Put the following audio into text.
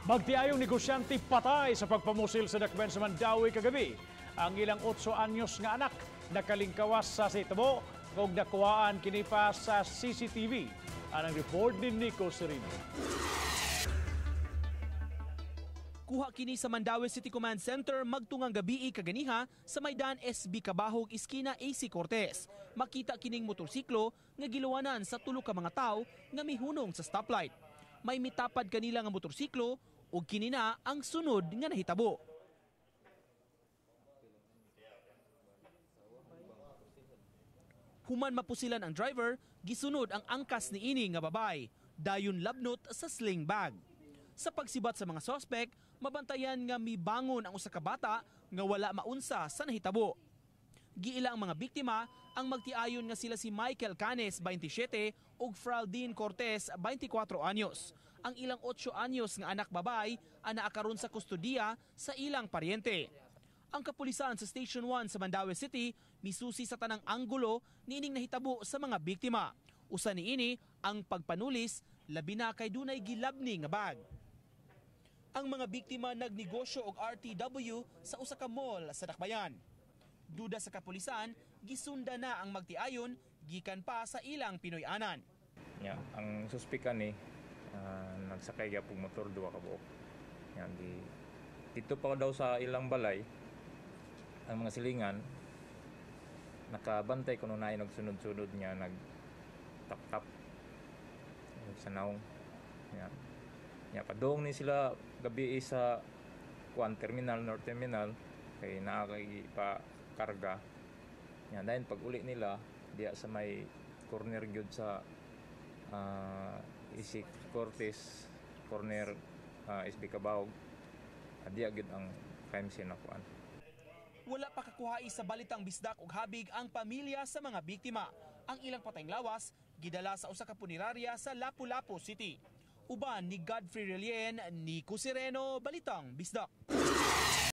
Magtiayong negosyante patay sa pagpamusil sa dakbayan sa Mandaue kagabi. Ang ilang 8 anyos nga anak nakalingkawas sa sitabo ug nakuhaan kini pa sa CCTV. Anang report ni Nico Serino. Kuha kini sa Mandaue City Command Center magtungang gabii kaganiha sa Maidan SB Cabahug, iskina AC Cortez. Makita kining motorsiklo nga giluwanan sa tulo ka mga tawo nga mihunong sa stoplight. May mitapad kanila nga motorsiklo ug kini na ang sunod nga nahitabo. Human mapusilan ang driver, gisunod ang angkas niini nga babay, dayon labnot sa sling bag. Sa pagsibat sa mga sospek, mabantayan nga mibangon ang usa ka bata nga wala maunsa sa nahitabo. Giila ang mga biktima ang magtiayon nga sila si Michael Canes, 27, ug Fraldine Cortez, 24 anyos. Ang ilang 8 anyos nga anak babay ang naakaron sa kustodiya sa ilang paryente. Ang kapulisan sa Station 1 sa Mandaue City misusi sa tanang anggulo niining nahitabo sa mga biktima. Usa niini ang pagpanulis, labi na kay dunay gilabni nga bag. Ang mga biktima nagnegosyo og RTW sa usa ka mall sa Dakbayan. Duda sa kapulisan, gisunda na ang magtiayon gikan pa sa ilang Pinoy-anan. Ya, ang suspika ni nagsakay gyapon motor duha ka buok. Ya, di dito pa daw sa ilang balay ang mga silingan nakabantay kuno naay nagsunod-sunod niya nag tap-tap sa naong. Ya. Ya, padung ni sila gabi sa kuan terminal, North Terminal, kay naa kay pa karga. Ya, dayon pag uli nila diya sa may corner gyud sa Isik Cortez, corner SB Cabahug, diya gyud ang crime scene na kuan. Wala pa kakuhai sa Balitang Bisdak ug habig ang pamilya sa mga biktima. Ang ilang patayng lawas gidala sa usa ka punerarya sa Lapu-Lapu City. Uban ni Godfrey Relien, Nico Sereno, Balitang Bisdak.